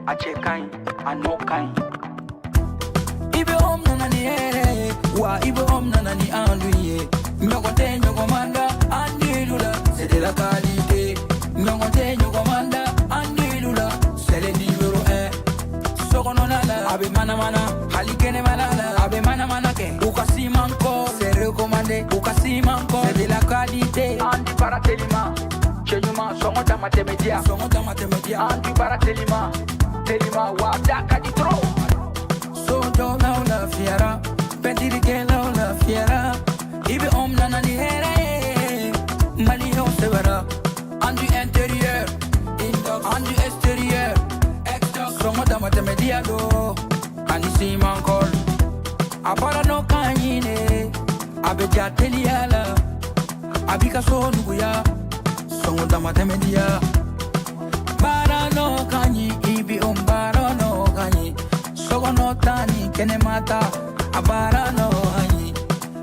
A cɛ ka ɲi, a nɔ ka ɲi. I bɛ om nana ni hɛrɛ ye wa, i bɛ om nana ni enduit ye. Ɲɔgɔn tɛ ɲɔgɔn man da enduit la, c'est de la qualité. Ɲɔgɔn tɛ ɲɔgɔn man da enduit la, c'est le numéro 1. Sokɔnɔna la, a bɛ manamana, hali kɛnɛmana la, a bɛ manamana kɛ. U ka ciment kɔ, c'est recommandé. U ka ciment kɔ, c'est de la qualité. Enduit baara telima, cɛ ɲuman, sɔngɔ dama tɛmɛ diya, sɔngɔ dama tɛmɛ diya. Enduit baara telima telima wa, da ka di trop. Sojɔlaw lafiyara, pɛntirikɛlaw lafiyara. I bɛ om nana ni hɛrɛ ye, maliyɛnw sɛbɛra. Enduit intérieur, enduit extérieur, sɔngɔ dama tɛmɛ diya do ani ciment colle. A baara nɔ ka ɲi de, a bɛ ja teliya la, a b'i ka so nuguya, sɔngɔ dama tɛmɛ diya. Baara nɔ ka ɲi, i bi o baara nɔ ka ɲi. Sokɔnɔ ta ni kɛnɛma ta, a baara nɔ ka ɲi.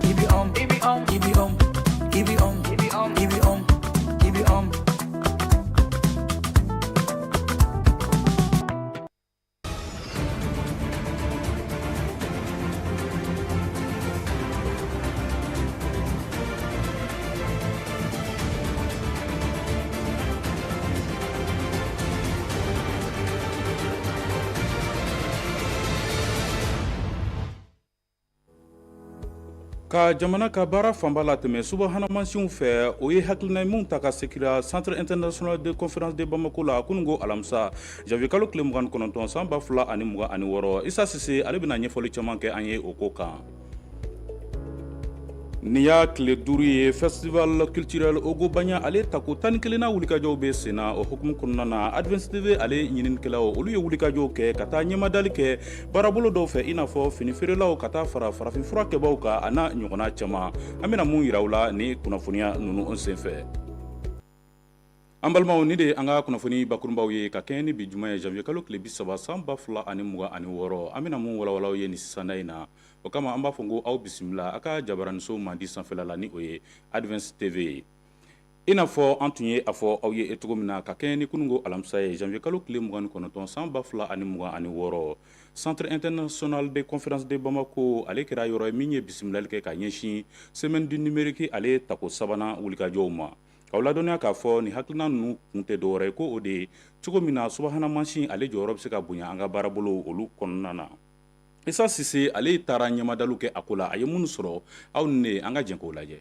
I bi om, i bi om, i bi om, i bi om, i bi om, i bi om, i bi om. Ka jamana ka baara fanba latɛmɛ subahana mansinw fɛ, o ye hakilina ye min ta ka sekira Centre international de conférence de Bamako la kunun ko alamisa, janvier kalo tile 29 san 2026. Isa Sise, ale bɛna ɲɛfɔli caman kɛ an ye o ko kan. Nin y'a tile 5 ye, festival culturel Ogobagna ale tako 11nan wulikajɔw bɛ senna. O hukumu kɔnɔna na, Advance TV ale ɲininikɛlaw, olu ye wulikajɔw kɛ ka taa ɲɛmadali kɛ baarabolo dɔw fɛ, i n'a fɔ fini feerelaw, ka taa fara farafinfura kɛbaaw kan, a n'a ɲɔgɔnna caman. An bɛna mun yira aw la ni kunnafoniya ninnu senfɛ? An balimaw, nin de ye an ka kunnafoni bakurunbaw ye ka kɛɲɛ ni bi juma ye, janvier kalo tile 30 san 2026. An bɛna mun walawala aw ye nin sisanda in na? O kama, an b'a fɔ ko aw bisimila aw ka jabaraniso mandi sanfɛla la, ni o ye Advance TV ye. I n'a fɔ an tun ye a fɔ aw ye cogo min na, ka kɛɲɛ ni kununko alamisa ye, janvier kalo tile 29 san 2026, Centre international de conférence de Bamako ale kɛra yɔrɔ ye min ye bisimilali kɛ ka ɲɛsin semaine du numérique ale tako sabanan wulikajɔw ma. K'aw ladɔnniya k'a fɔ nin hakilina ninnu kun tɛ dɔwɛrɛ ye, ko o de ye cogo min na subahana mansin ale jɔyɔrɔ bɛ se ka bonya an ka baarabolo olu kɔnɔna na. Isa Sise, ale taara ɲɛmadaliw kɛ a ko la. A ye minnu sɔrɔ, aw ni ne, an ka jɛ k'o lajɛ.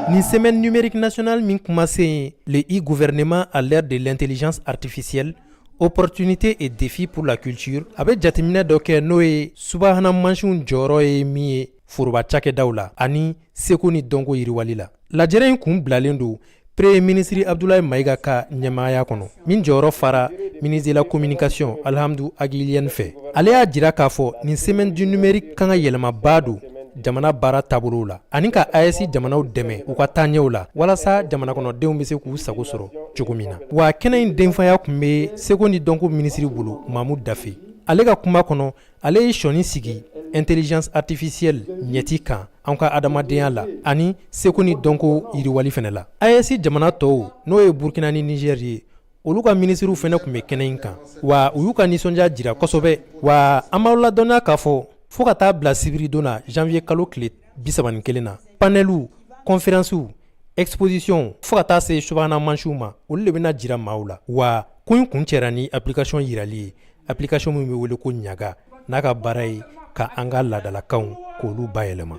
Nin semaine numérique nationale min kumasen ye le e-gouvernement à l'ère de l'intelligence artificielle, opportunité et défi pour la culture, a bɛ jateminɛ dɔ kɛ, n'o ye subahana mansinw jɔyɔrɔ ye min ye foroba cakɛdaw la ani seko ni dɔnko yiriwali la. Lajɛrɛ in kun bilalen don Premier ministre Abdoulaye Maïga ka ɲɛmaaya kɔnɔ, min jɔyɔrɔ fara ministre de la communication Alhamdou Ag Ilyène fɛ. Ale y'a jira k'a fɔ nin semaine du numérique kan ka yɛlɛmaba don jamana baara taabolow la ani ka AES jamanaw dɛmɛ u ka taaɲɛw la, walasa jamana kɔnɔdenw bɛ se k'u sago sɔrɔ cogo min na. Wa kɛnɛ in denfaya tun bɛ seko ni dɔnko minisiri bolo, Mamu Dafe. Ale ka kuma kɔnɔ, ale ye sɔnin sigi intelligence artificielle ɲɛti kan an ka adamadenya la ani seko ni dɔnko yiriwali fana la. AES jamana tɔw, n'o ye Burkina ni Niger ye, olu ka minisiriw fana tun bɛ kɛnɛ in kan, wa u y'u ka nisɔndiya jira kosɛbɛ. Wa an b'aw ladɔnniya k'a fɔ fo ka taa bila sibiridon na, janvier kalo tile 31 na, panɛliw, conférences, exposition, fo ka taa se subahana mansinw ma, olu de bɛna jira maaw la. Wa ko in kuncɛra ni application yirali ye, application min bɛ wele ko ɲaga, n'a ka baara ye ka an ka laadalakanw k'olu bayɛlɛma.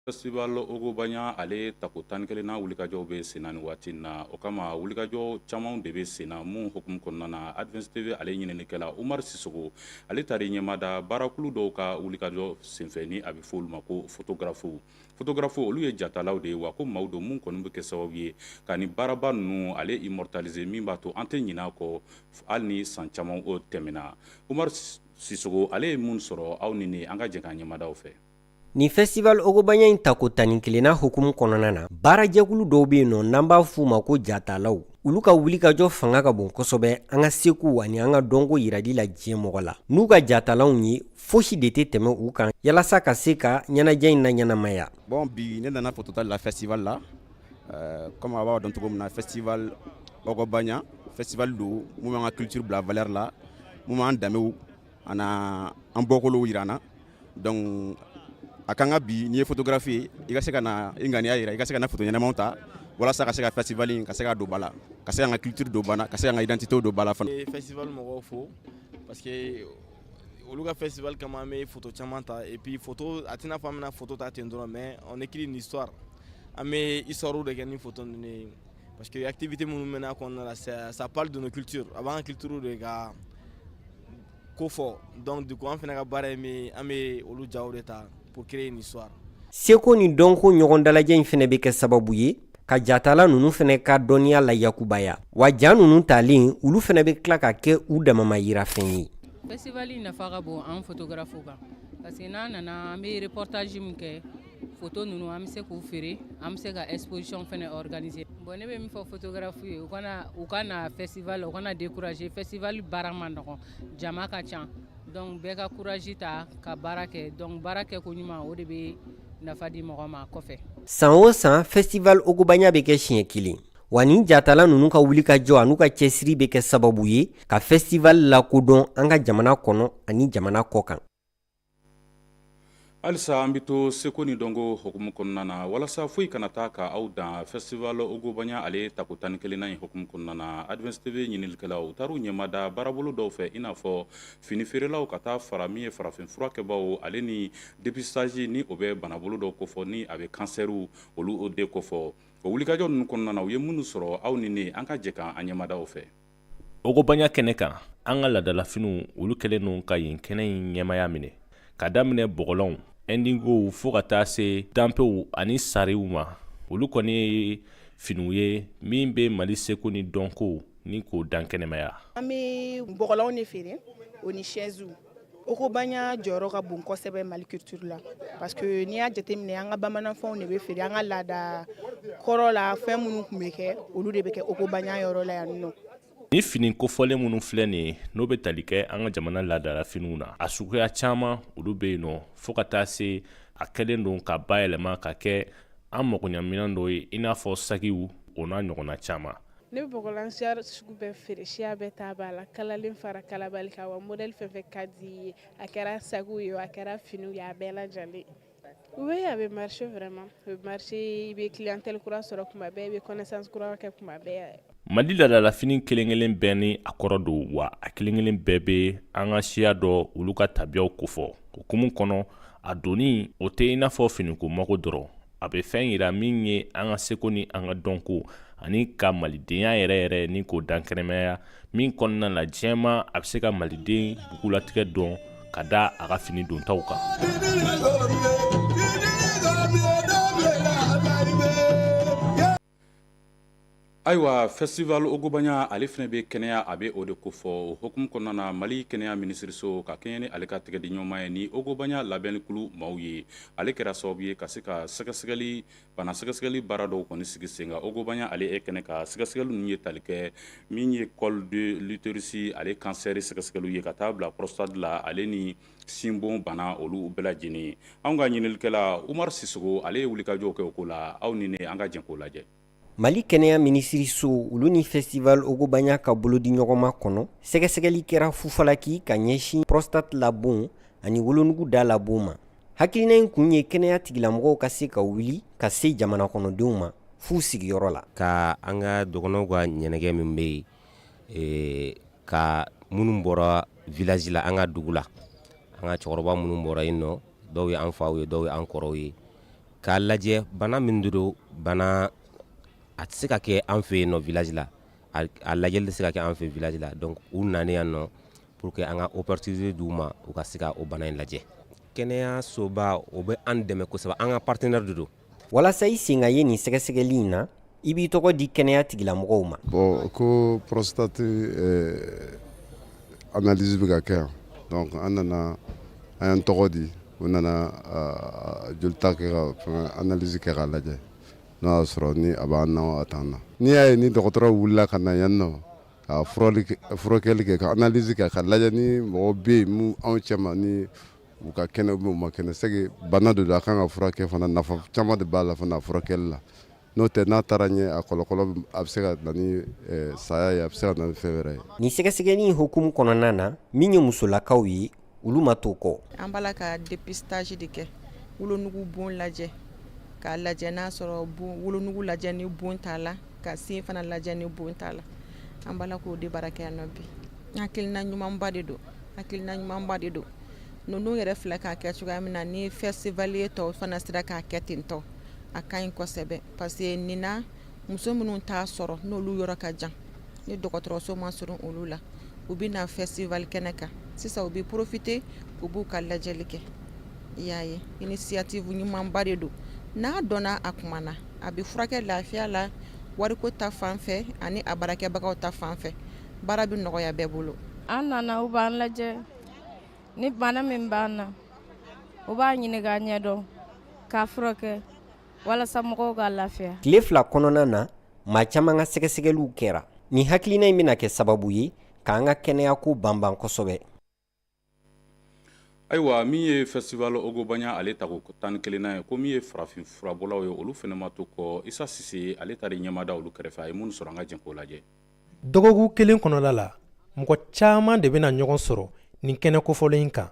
Festival Ogobagna ale tako 11nan wulikajɔw bɛ senna nin waati in na. O kama, wulikajɔ caman de bɛ senna mun hukumu kɔnɔna na, Advance TV ale ɲininikɛla Umar Sisoko, ale taara ɲɛmada baarakulu dɔw ka wulikajɔ senfɛ, ni a bɛ fɔ olu ma ko photographe. Photographe, olu ye jatalaw de ye, wa ko maaw don mun kɔni bɛ kɛ sababu ye ka ni baaraba ninnu ale immortaliser, min b'a to an tɛ ɲinɛ a kɔ hali ni san caman o tɛmɛna. Umar Sisoko, ale ye mun sɔrɔ, aw ni ne, an ka jɛ k'an ɲɛmada o fɛ. Nin festival Ogobagna in tako 11nan hukumu kɔnɔna na, baarajɛkulu dɔw bɛ yen nɔ n'an b'a f'u ma ko jatalaw. Olu ka wulikajɔ fanga ka bon kosɛbɛ an ka seko ani an ka dɔnko yirali la diɲɛ mɔgɔ la. N'u ka jatalanw ye, fosi de tɛ tɛmɛ u kan yalasa ka se ka ɲɛnajɛ in na ɲɛnamaya. Bon, bi ne nana photo ta la festival la. Comme a b'a dɔn cogo min na, festival Ogobagna, festival don mun b'an ka culture bila valeur la, mun b'an danbew ana an bɔkolow yira an na. Donc a kan ka bi, n'i ye photographe ye, i ka se ka na i ŋaniya yira, i ka se ka na photo ɲɛnamaw ta walasa ka se ka festival in ka se ka don ba la, ka se ka an ka culture don ba la, ka se ka an ka identité don ba la fana. Festival mɔgɔw fo parce que olu ka festival kama, an bɛ photo caman ta. Et puis photo, a tɛna fɔ an bɛna photo ta ten dɔrɔn, mais on écrit une histoire. An bɛ histoire de kɛ ni photo ninnu ye parce que activité minnu bɛ n'a kɔnɔna la, ça parle de nos cultures, a b'an ka culture de ka ko fɔ. Donc du coup, an fana ka baara ye min ye, an bɛ olu jaw de ta pour créer une histoire. Seko ni dɔnko ɲɔgɔn dalajɛ in fɛnɛ bɛ kɛ sababu ye ka jatala ninnu fɛnɛ ka dɔnniya la yakubaya. Wa ja ninnu talen, olu fɛnɛ bɛ tila ka kɛ u damama yirafɛn ye. Festival nafa ka bon an photographe kan parce que n'an nana, an bɛ reportage min kɛ, photo ninnu, an bɛ se k'u feere, an bɛ se ka exposition fɛnɛ organiser. Bon, ne bɛ min fɔ photographe ye, u ka na festival, u kana décourager. Festival baara man nɔgɔn, jama ka ca, donc bɛɛ ka courage ta ka baara kɛ. Donc baara kɛ ko ɲuman, o de bɛ nafa di mɔgɔ ma kɔfɛ. San o san, festival Ogobagna bɛ kɛ siɲɛ kelen. Wa nin jatala ninnu ka wuli ka jɔ an'u ka cɛsiri bɛ kɛ sababu ye ka festival lakodɔn an ka jamana kɔnɔ ani jamana kɔ kan. Halisa an bɛ to seko ni dɔnko hukumu kɔnɔna na. Walasa foyi kana taa ka aw dan festival Ogobagna ale tako 11nan in hukumu kɔnɔna na, Advance TV ɲininikɛlaw u taar'u ɲɛmada baarabolo dɔw fɛ, i n'a fɔ fini feerelaw, ka taa fara min ye farafin furakɛbaw, ale ni dépistage ni o bɛ banabolo dɔw kofɔ, ni a bɛ kansɛriw olu de kofɔ. O wulikajɔ ninnu kɔnɔna na, u ye minnu sɔrɔ, aw ni ne, an ka jɛ kan an ɲɛmadaw fɛ. Ogobagna kɛnɛ kan, an ka ladalafiniw, olu kɛlen don ka yen kɛnɛ in ɲɛmaya minɛ, ka daminɛ bɔgɔlanw, ɛndingow, fo ka taa se danpew ani sariw ma. Olu kɔni ye finiw ye min bɛ Mali seko ni dɔnko ni k'o dan kɛnɛmaya. An bɛ bɔgɔlanw de feere, o ni chaisew. Ogobagna jɔyɔrɔ ka bon kosɛbɛ Mali culture la parce que n'i y'a jateminɛ, an ka bamananfɛnw de bɛ feere, an ka laada kɔrɔ la, fɛn minnu tun bɛ kɛ, olu de bɛ kɛ Ogobagna yɔrɔ la yan nɔ. Ni fini kofɔlen minnu filɛ nin ye, n'o bɛ tali kɛ an ka jamana laadalafiniw na, a suguya caman olu bɛ yen nɔ, fo ka taa se a kɛlen don ka bayɛlɛma ka kɛ an magoɲaminɛn dɔ ye, i n'a fɔ sagiw, o n'a ɲɔgɔnna caman. Ne bɛ bɔgɔlan siya sugu bɛɛ feere, siya bɛɛ ta b'a la, kalalen fara kalabali kan. Wa modèle fɛn fɛn ka di i ye, a kɛra sagiw ye o, a kɛra finiw ye, a bɛɛ lajɛlen. Oui, a bɛ marcher vraiment, a bɛ marcher. I bɛ clientèle kura sɔrɔ kuma bɛɛ, i bɛ connaissance kura kɛ kuma bɛɛ. Mali ladalafini kelen kelen bɛɛ ni a kɔrɔ don, wa a kelen kelen bɛɛ bɛ an ka siya dɔ, olu ka tabiyaw kofɔ. O hukumu kɔnɔ, a donni o tɛ i n'a fɔ finiko mago dɔrɔn, a bɛ fɛn yira min ye an ka seko ni an ka dɔnko ani ka malidenya yɛrɛ yɛrɛ ni k'o dankɛnɛmaya, min kɔnɔna la diɲɛma a bɛ se ka maliden bugulatigɛ dɔn ka da a ka fini dontaw kan. Ayiwa, festival Ogobagna ale fana bɛ kɛnɛya, a bɛ o de kofɔ. O hukumu kɔnɔna na, Mali kɛnɛya minisiriso ka kɛɲɛ ni ale ka tɛgɛdiɲɔgɔnma ye ni Ogobagna labɛnnikulu maaw ye, ale kɛra sababu ye ka se ka sɛgɛsɛgɛli, bana sɛgɛsɛgɛli baara dɔw kɔni sigi sen kan Ogobagna ale e kɛnɛ ka sɛgɛsɛgɛli ninnu ye tali kɛ min ye col de l'utérus ale kansɛri sɛgɛsɛgɛliw ye, ka taa bila prostate la, ale ni sinbon bana, olu bɛɛ lajɛlen. Anw ka ɲininikɛla Umaru Sisogo, ale ye wulikajɔw kɛ o ko la. Aw ni ne, an ka jɛ k'o lajɛ. Mali kɛnɛya minisiriso, olu ni festival Ogobagna ka bolodi ɲɔgɔnma kɔnɔ, sɛgɛsɛgɛli kɛra fufalaki ka ɲɛsin prostate labon ani wolonugu da labon ma. Hakilina in kun ye kɛnɛya tigilamɔgɔw ka se ka wuli ka se jamana kɔnɔdenw ma f'u sigiyɔrɔ la. Ka an ka dɔgɔnɔw ka ɲɛnajɛ min bɛ yen, ka minnu bɔra village la, an ka dugu la, an ka cɛkɔrɔba minnu bɔra yen nɔ, dɔw ye an faw ye, dɔw ye an kɔrɔw ye, k'a lajɛ bana min don, bana a tɛ se ka kɛ an fɛ yen nɔ village la, a lajɛli tɛ se ka kɛ an fɛ village la. Donc u nanen yan nɔ pour que an ka opportunité d'u ma, u ka se ka o bana in lajɛ. Kɛnɛyasoba, o bɛ an dɛmɛ kosɛbɛ, an ka partenaire de don. Walasa i sen ka ye nin sɛgɛsɛgɛli in na, i b'i tɔgɔ di kɛnɛya tigilamɔgɔw ma. Bon, ko prostate analyse bɛ ka kɛ yan, donc an nana, an y'an tɔgɔ di, u nana jolita kɛ ka fɛn analyse kɛ k'a lajɛ n'o y'a sɔrɔ ni a b'an na, a t'an na. N'i y'a ye ni dɔgɔtɔrɔ wulila ka na yan nɔ ka furakɛli kɛ, ka analyse kɛ ka lajɛ ni mɔgɔ bɛ yen mun anw cɛ ma ni u ka kɛnɛ ou u ma kɛnɛ, c'est que bana de don, a kan ka furakɛ fana, nafa caman de b'a la fana a furakɛli la. N'o tɛ, n'a taara ɲɛ, a kɔlɔkɔlɔ, a bɛ se ka na ni saya ye, a bɛ se ka na ni fɛn wɛrɛ ye. Nin sɛgɛsɛgɛli hukumu kɔnɔna na, min ye musolakaw ye, olu ma to kɔ. An b'a la ka dépistage de kɛ, wolonugu bon lajɛ, k'a lajɛ n'a sɔrɔ wolonugu lajɛ ni bon t'a la, ka sin fana lajɛ ni bon t'a la. An b'a la k'o de baara kɛ yan nɔ bi. Hakilina ɲumanba de don, hakilina ɲumanba de don. Ninnu yɛrɛ filɛ k'a kɛ cogoya min na, ni festival ye tɔw fana sera k'a kɛ ten tɔ, a ka ɲi kosɛbɛ, parce que nin na, muso minnu t'a sɔrɔ, n'olu yɔrɔ ka jan, ni dɔgɔtɔrɔso ma surun olu la, u bɛ na festival kɛnɛ kan sisan, u bɛ profiter, u b'u ka lajɛli kɛ. I y'a ye, initiative ɲumanba de don. N'a dɔnna a kuma na, a bɛ furakɛ lafiya la, wariko ta fan fɛ ani a baarakɛbagaw ta fan fɛ, baara bɛ nɔgɔya bɛɛ bolo. An nana, u b'an lajɛ ni bana min b'an na, u b'a ɲini k'a ɲɛdɔn, k'a furakɛ walasa mɔgɔw ka lafiya. Tile 2 kɔnɔna na, maa caman ka sɛgɛsɛgɛliw kɛra. Nin hakilina in bɛna kɛ sababu ye k'an ka kɛnɛyako banban kosɛbɛ. Ayiwa, min ye festival Ogobagna ale tako 11nan ye, ko min ye farafin furabɔlaw ye, olu fana ma to kɔ. Isa Sise, ale taara ɲɛmada olu kɛrɛfɛ, a ye minnu sɔrɔ, an ka jɛn k'o lajɛ. Dɔgɔkun kelen kɔnɔla la, mɔgɔ caman de bɛna ɲɔgɔn sɔrɔ nin kɛnɛ kofɔlen in kan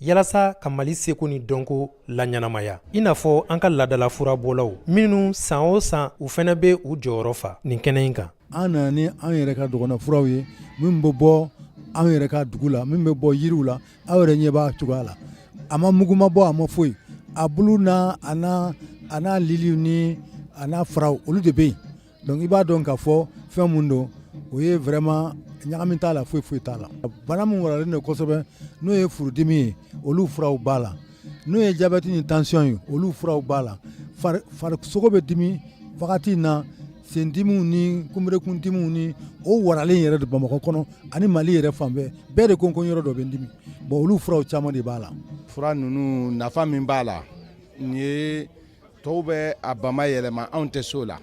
yalasa ka Mali seko ni dɔnko laɲɛnamaya, i n'a fɔ an ka laadala furabɔlaw minnu san o san u fana bɛ u jɔyɔrɔ fa nin kɛnɛ in kan. An nana ni an yɛrɛ ka dɔgɔnɔ furaw ye, min bɛ bɔ an yɛrɛ ka dugu la, min bɛ bɔ yiriw la. Aw yɛrɛ ɲɛ b'a cogoya la, a ma muguma bɔ, a ma foyi. A bulu n'a a n'a a n'a liliw ni a n'a faraw, olu de bɛ yen. Donc i b'a dɔn k'a fɔ fɛn mun don, o ye vraiment ɲagami t'a la, foyi foyi t'a la. Bana min waralen don kosɛbɛ, n'o ye furudimi ye, olu furaw b'a la. N'o ye diabète ni tension ye, olu furaw b'a la. Farisogo bɛ dimi wagati in na, sendimiw ni kunberekundimiw ni o waralen yɛrɛ de Bamakɔ kɔnɔ ani Mali yɛrɛ fan bɛɛ, bɛɛ de ko ko yɔrɔ dɔ bɛ n dimi. Bon, olu furaw caman de b'a la. Fura ninnu nafa min b'a la, nin ye tɔw bɛ a bama yɛlɛma, anw tɛ so la.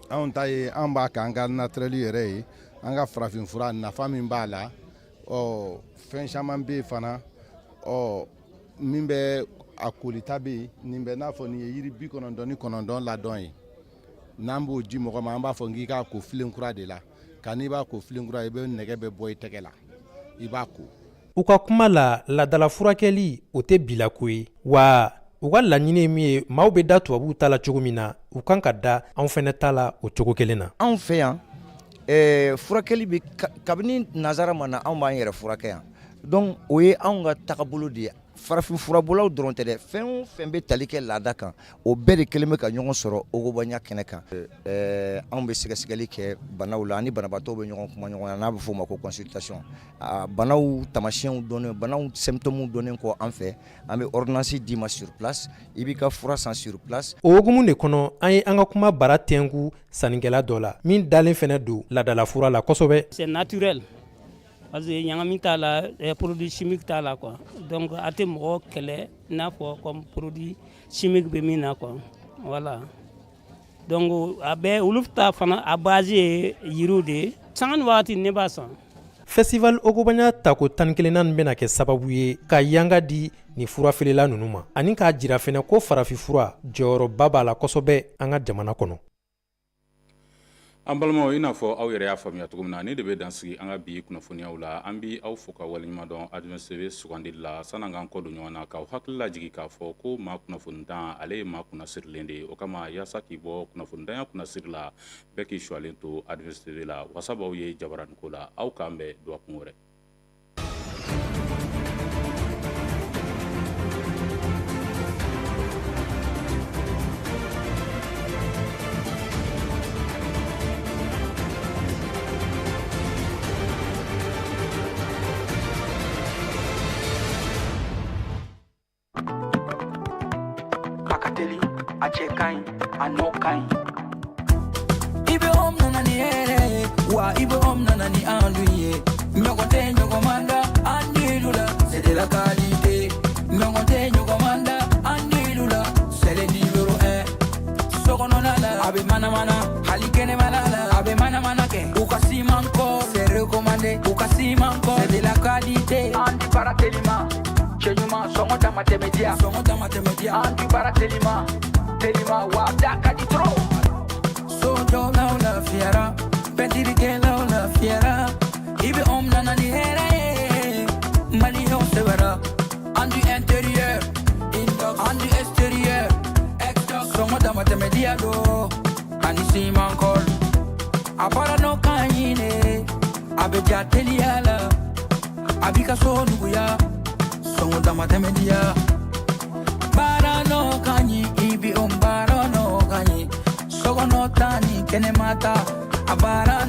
Anw ta ye, an b'a kɛ an ka naturel yɛrɛ ye, an ka farafin fura nafa min b'a la. Ɔ fɛn caman bɛ yen fana, ɔ min bɛ a kolita bɛ yen. Nin bɛ n'a fɔ nin ye yiri 99 ladɔn ye. N'an b'o di mɔgɔ ma, an b'a fɔ k'i k'a ko filen kura de la, ka n'i b'a ko filen kura, i bɛ nɛgɛ bɛ bɔ i tɛgɛ la, i b'a ko. U ka kuma la, laadala furakɛli, o tɛ bilako ye wa. U ka laɲini ye min ye, maaw bɛ da tubabuw ta la cogo min na, u kan ka da anw fɛnɛ ta la o cogo kelen na. Anw fɛ yan, furakɛli bɛ kabini nazara ma na, anw b'an yɛrɛ furakɛ yan. Donc o ye anw ka tagabolo de ye. Farafin furabɔlaw dɔrɔn tɛ dɛ, fɛn o fɛn bɛ tali kɛ laada kan, o bɛɛ de kɛlen bɛ ka ɲɔgɔn sɔrɔ Ogobagna kɛnɛ kan. Anw bɛ sɛgɛsɛgɛli kɛ banaw la, ani banabaatɔw bɛ ɲɔgɔn kuma ɲɔgɔn na, n'a bɛ f'o ma ko consultation. Banaw tamasiyɛnw dɔnnen, banaw symptômes dɔnnen kɔ, an fɛ, an bɛ ordonnance d'i ma sur place, i b'i ka fura san sur place. O hukumu de kɔnɔ, an ye an ka kuma bara tɛnku sannikɛla dɔ la min dalen fɛnɛ don laadala fura la kosɛbɛ. C'est naturel parce que ɲagami t'a la, produit chimique t'a la quoi. Donc a tɛ mɔgɔ kɛlɛ i n'a fɔ comme produit chimique bɛ min na quoi, voilà. Donc a bɛɛ olu ta fana, a base ye yiriw de ye. Sanga ni waati ne b'a san. Festival Ogobagna tako 11nan nin bɛna kɛ sababu ye ka yanga di nin furafeerela ninnu ma, ani k'a jira fɛnɛ ko farafin fura jɔyɔrɔba b'a la kosɛbɛ an ka jamana kɔnɔ. An balimaw, i n'a fɔ aw yɛrɛ y'a faamuya cogo min na, ne de bɛ dan sigi an ka bi kunnafoniyaw la. An bi aw fo ka waleɲuman dɔn Advance TV sugandili la. San'an k'an kɔ don ɲɔgɔn na, k'aw hakili lajigin k'a fɔ ko maa kunnafonitan, ale ye maa kunnasirilen de ye. O kama, yaasa k'i bɔ kunnafonitanya kunnasiri la, bɛɛ k'i suwalen to Advance TV la. Wasa b'aw ye jabaraniko la. Aw k'an bɛn dɔgɔkun wɛrɛ. A ka teli, a cɛ ka ɲi, a nɔ ka ɲi. IBM nana ni hɛrɛ ye wa, IBM nana ni andu ye. Ɲɔgɔn tɛ ɲɔgɔn man da an dilu la, c'est de la qualité. Ɲɔgɔn tɛ ɲɔgɔn man da an dilu la, c'est le numéro 1. Sokɔnɔna la, a bɛ manamana, hali kɛnɛmana la, a bɛ manamana kɛ. U ka siman kɔ, c'est recommandé. U ka siman kɔ, c'est de la qualité. An di baara telima, cɛ ɲuman, sɔngɔ dama tɛmɛ diya, sɔngɔ dama tɛmɛ diya. An di baara telima, telima wa da ka di trop. don ani siman kɔli. A baara nɔ ka ɲi ne, a bɛ ja teliya la, a b'i ka so nuguya, sɔngɔ damatɛmɛ diya. Baara nɔ ka ɲi, i bi o baara nɔ ka ɲi, sokɔnɔ ta ni kɛnɛma ta, a baara.